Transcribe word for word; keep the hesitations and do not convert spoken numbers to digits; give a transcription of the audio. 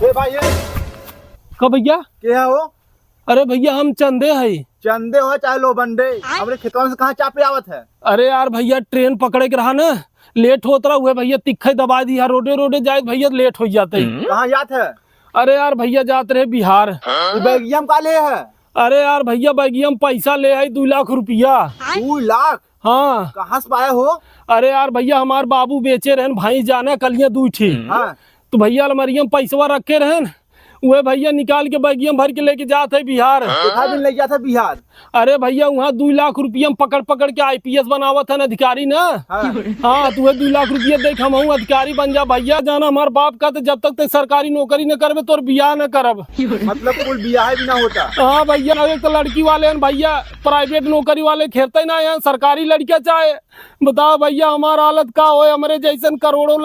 ए भाई, ए। का भइया? के है हो? अरे भइया, हम चंदे हई। चंदे हो चाहे लोबंडे, हमरे खेतवन से कहाँ चापे आवत है? अरे यार भइया, ट्रेन पकड़े के रहा न, लेट होत रहा, उहे भइया तिक्खै दबाइ दिहा, रोडे रोडे जाइत भइया लेट होइ जात है। कहाँ जात है? अरे यार भइया, जात रहे बिहार। ई बैगिया में का ले है? अरे यार भइया, बैगिया में पैसा ले आई, दुइ लाख रुपिया। दुइ लाख? हाँ। कहाँ से पाए हो? अरे यार भइया, हमार बाबू बेचे रहन भैंस जाना कलिया दुइ ठी। हाँ। तो भइया, अलमरिया में पैसवा रखे रहन, उहे भइया निकाल के बैगिया में भर के लेके जात है बिहार। कितना दिन ले जात है बिहार? अरे भइया, उहाँ दुइ लाख रुपिया में पकड़ पकड़ के आईपीएस बनावत है न अधिकारी न। हाँ। हाँ, तो उहे दुइ लाख रुपिया देख हमहूँ अधिकारी बन जा भइया। जाना हमार बाप का, तो जब तक ते सरकारी नौकरी न करबे, तोर बियाह न करब। मतलब कुल बियाह भी ना होता? हाँ भइया, एक तो लड़की वाले हैं भइया, प्राइवेट नौकरी वाले खेरते ना हैं, सरकारी लड़किया चाहे। बताओ भइया, हमार हालत का होए, हमरे जैसन करोड़ों लड़-